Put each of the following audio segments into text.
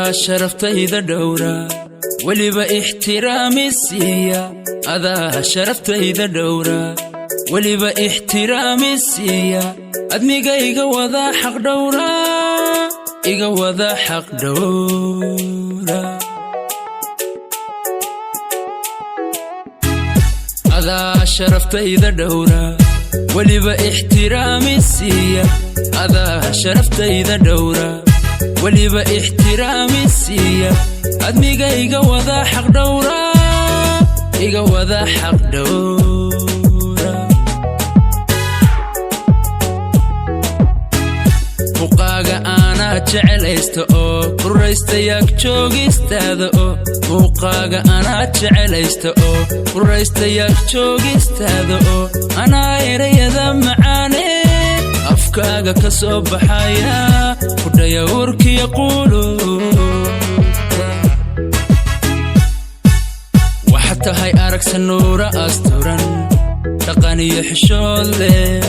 Adaa sharaftayda dhowra, weliba ixtiraami siiya. Adaa sharaftayda dhowra, weliba ixtiraami siiya. Admiga iga wada xaq dhowra, iga wada xaq dhowra. Adaa sharaftayda dhowra, weliba ixtiraami siiya. Adaa sharaftayda dhowra, weliba ixtiraami siiya. Admiga iga wada xaq dhowra, iga wada xaq dhowra. Muuqaaga aanaa jecelaysta oo kuraystayaag joogistaada oo. Muuqaaga anaa jecelaysta oo kuraystayaag joogistaada oo. Anaa erayada macaane afkaaga ka soo baxaya kudhaya uurkiya quuluubta. Waxa tahay aragsa nuura asturan, dhaqan iyo xishood leh,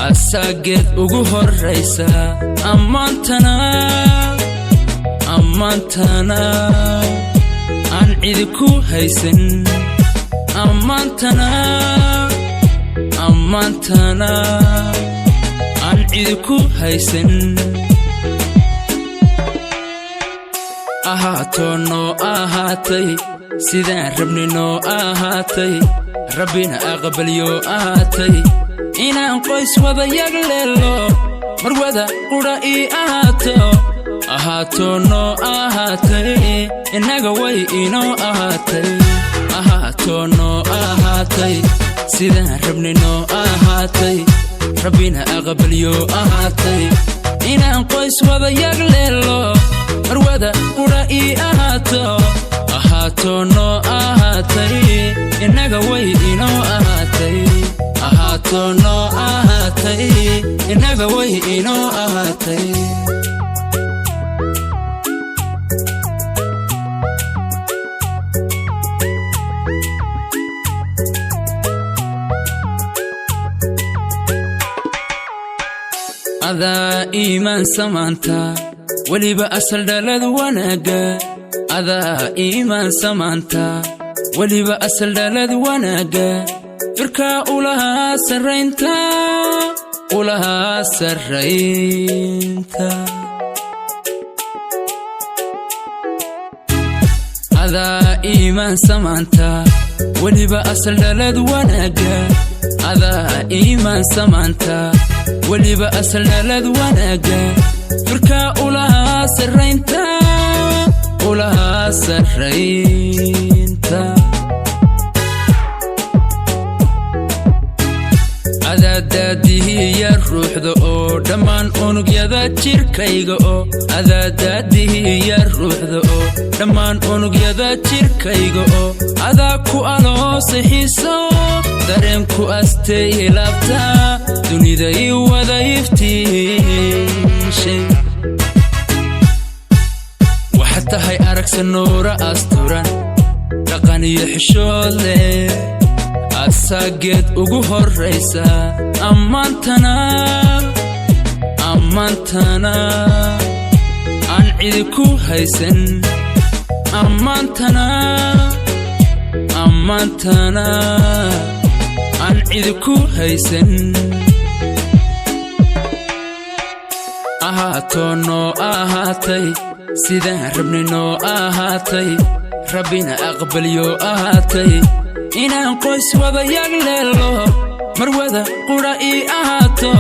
asaageed ugu horraysa. Ammaantana, ammaantana aan cidi ku haysan. Ammaantana, ammaantana aan cidi ku haysan. Ahaatoo noo ahaatay, sidaan rabni noo ahaatay, Rabbina aqbalyo ahaatay. Inaan qoys wada yagleelo, marwada qudha ii ahaato. Ahaatoo noo ahaatay, innaga way inoo ahaatay. Ahaatoo noo ahaatay, sidaan rabni noo ahaatay, Rabbina aqbalyo ahaatay. Inaan qoys wada yagleelo, marwada qudha ii ahaato. Ahaatoo noo ahaatay, innaga way inoo ahaatay. Ahaatoo noo ahaatay, innaga way inoo ahaatay. Adaa iimaan samaanta, weliba asal dhalad wanaagga. Adaa iimaan samaanta, weliba asal dhalad wanaagga. Firkaa ulahaa sarraynta, ulahaa sarraynta. Adaa iimaan samaanta, weliba asal dhalad wanaagga. Adaa iimaan samaanta, weliba asal dhalad wanaagga. Firkaa ulahaa sarraynta, ulahaa sarraynta. Adaadaadihiya ruuxda oo dhammaan unugyada jirkayga oo. Adaadaadihiya ruuxda oo dhammaan unugyada jirkayga oo. Adaa ku aloosay xiiso, dareenku asteeye laabta, dunida ii wada iftiishay. Waxa tahay aragsa nuura asturan, dhaqan iyo xishood leh, asaageed ugu horraysa. Ammaantana, ammaantana aan cidi ku haysan. Ammaantana, ammaantana aan cidi ku haysan. Ahaatoo noo ahaatay, sidaan rabni noo ahaatay, Rabbina aqbalyo ahaatay. Inaan qoys wada yagleelo, marwada qudha ii ahaato.